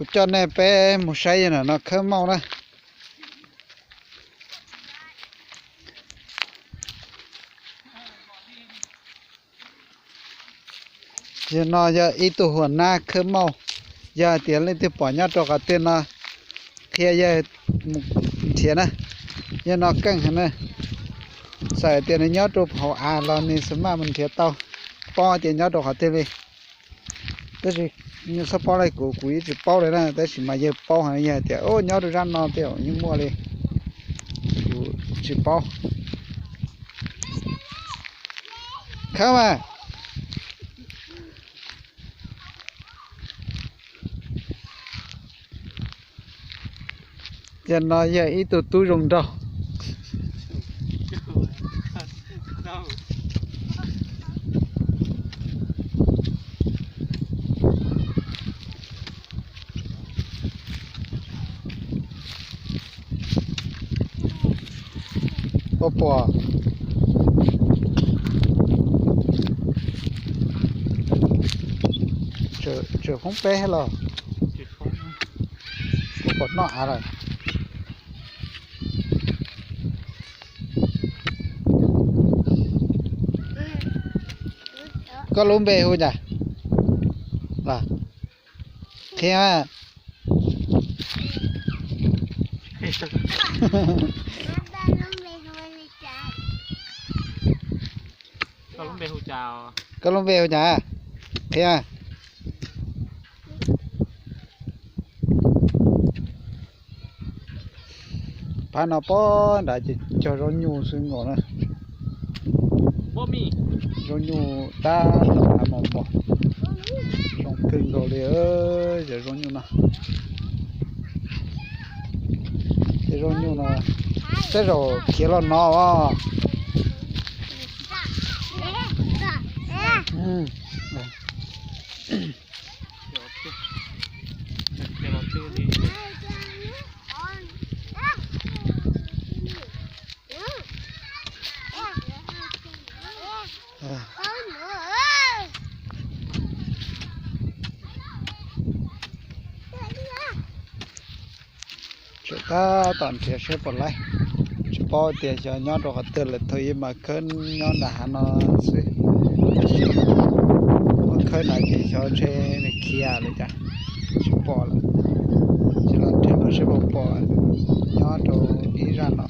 Kuv coj nej peb mus saib yog ntawm no khawb mauj na. Yog no yog ib tug huam nab khawb mauj. Yog hais tias leej twg pom nyob rau qhov twg no, qhia yawg mus nrhiav na. Yog no keej heev na. Txawm tias nws nyob rau hauv av los nws xav maj mus nrhiav tau, paub tias nyob rau qhov twg li. Tab sis nws txhob paub li kuv, kuv yeej tsis paub li na, tab sis mas yawg paub heev, yawg tias nyob rau zaj no tej zaum yeej muaj li. Kuv tsis paub. Khawb mas. Yog no yog ib tug tub zoo nraug. Ua puas? Tseem foob peb los? Ua puas noj av lawm? Koj lub npe hu cas? Qhia. Koj lub npe hu cas? Qhia. Phab no pob nrad ces cog zaub nyuj xwb nkaus na. Zaub nyuj tab tom mos mos, zoo kawg nkaus li. Cov zaub nyuj no, cov zaub nyuj no tej zaum khiav los no os. Tseem tab tom nrhiav saib puas laib, tsis paub tias xyov nyob rau qhov twg lawm, thaum ub mas khawb nyob nram hav no xwb. Muab khawb no ces xyov ntshe nws khiav lawm cas, tsis pom lawm. Ces los nrhiav no saib puas pom nyob rau ib zaj no.